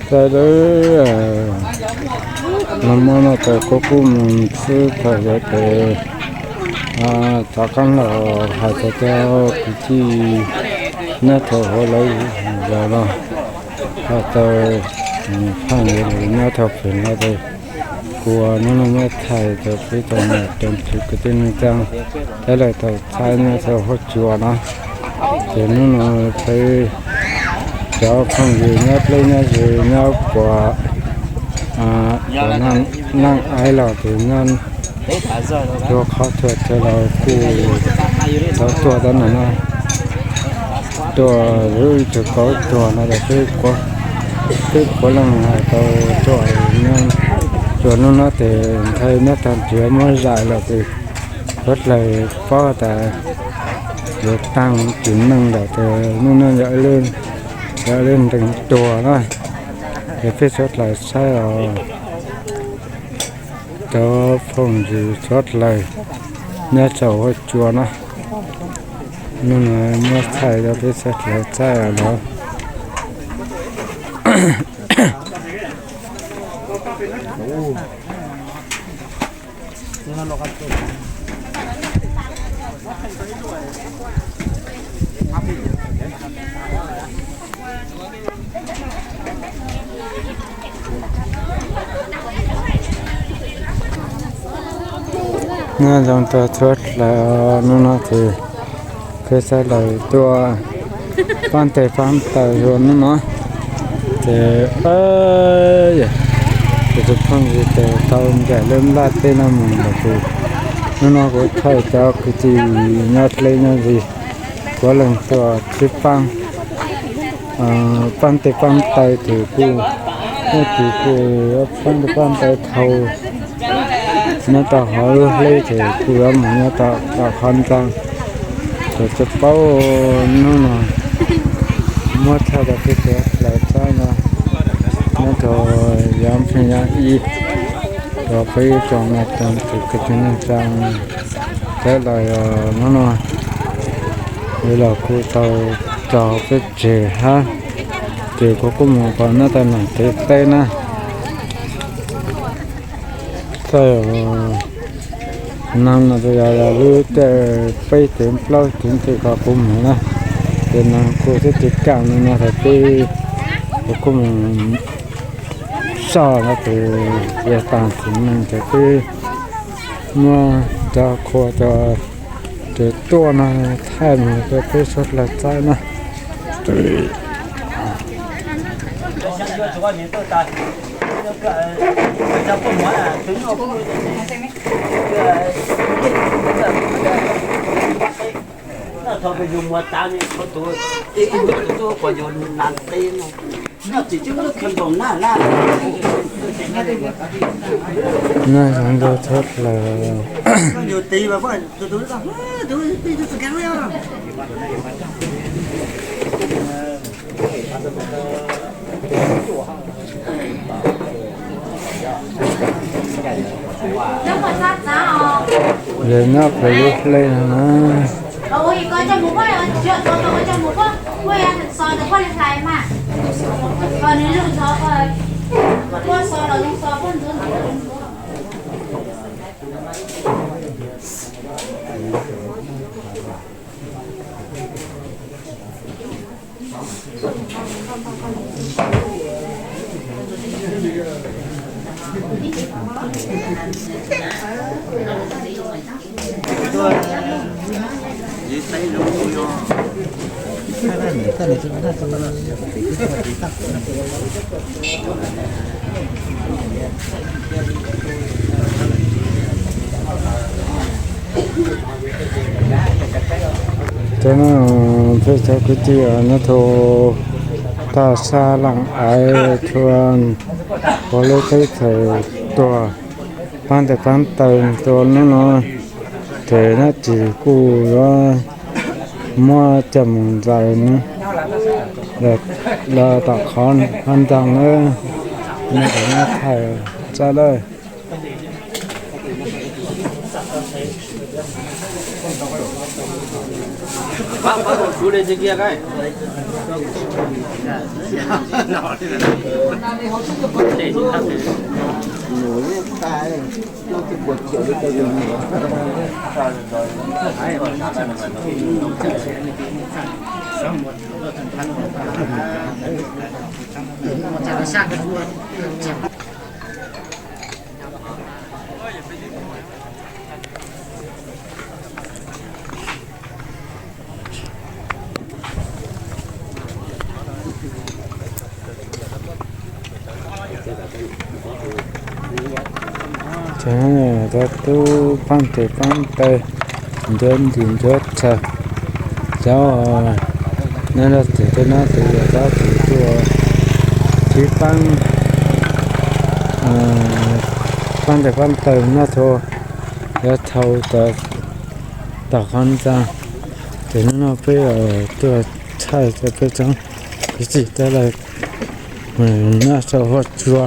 Txawm lawm, los muab no tas kuv kuj mus xwb thaum yuav tes rov qab los hais txog cov kwv tij nyob rau hauv lawv zos no, hais txog phooj ywg nyob rau pem no tes kuv ua hnub no muab thaij rau peb tau mloog rau kwv tij neej tsa, thiab lawv tau txhawb nyob rau huab cua no. Ces hnub no peb cov phooj ywg nyob dleb nyob ze nyob puag Nam Aiv los tes nyob rau qhov twg los kuj tau tuaj tab no na, tuaj ib tug kaum tuag no los peb, peb puav leej tau tuaj. Tsuas hnub no tes ntshai nyob tag nrhiav muab zais los tes suav dlawg paub tas yuav tag tsis meej lawm tes hnub no yog ib lub ntees tuag na, ces peb suav dlawg saib os. Cov phooj ywg suav dlawg nyob saum huab cua na, hnub no muab thaij rau peb suav dlawg saib os. Nyob zoo rau suav dlawg, hnub no ces peb suav dlawg tuaj pab tes pab taw dua hnub no ces tus phooj ywg tes tau ncaim lub nplaj teb no mus lawm ces hnub no kuv thaij cov kwv tij nyob dleb nyob ze puav leej tuaj sib paab, paab tes paab taw ces kuj, kuj pab tes paab taw dhau nyob rau hauv lub hleb ces kuj yuav mus nyob rau tom qhov ntxa. Ces tsis paub hnub no muab thaij rau peb suav dlawg saib no, nyob rau yav pheej yav ib, rau peb tsoom no tsoom kwv tij neej tsa, saib los hnub no yuav los kuj tau rau peb tseg hab, ces kuv kuj mus pom nyob rau nram tes teb na. Txawm neeg no yog lub caij peb teev plaub teev tes kom kuv mus na, ces neeg kuj tib tig kaj no no tas peb, kuv kuj mus soj no ces yog tas tsis meej ces peb muab cov qhua cov tes tuaj no thaij mus rau peb suav dlawg saib na. Nyob zoo rau suav dlawg. Lawv nyob pem lub hleb no na. Cov no peb cov kwv tij nyob rau tag sab Laaj Aiv Thuam, puag lub teb chaws tuag, paab tes paab taw tuaj hnub no, ces nab tsis kuj yuav muab coj mus ntxais no los tom qhov ntxa nawb. Nyob thawm tso lawm. Ces tau tub paab tes paab taw, ncuav ntsis ncuav tshaw, cov nyob rau tim tej no tes yog cov tus tuaj sib paab, paab tes paab taw nyob rau, yuav thau tom qhov ntxa. Ces hnub no peb tuaj thaij rau peb tsoom kwv tij tij laug nyob rau huab cua.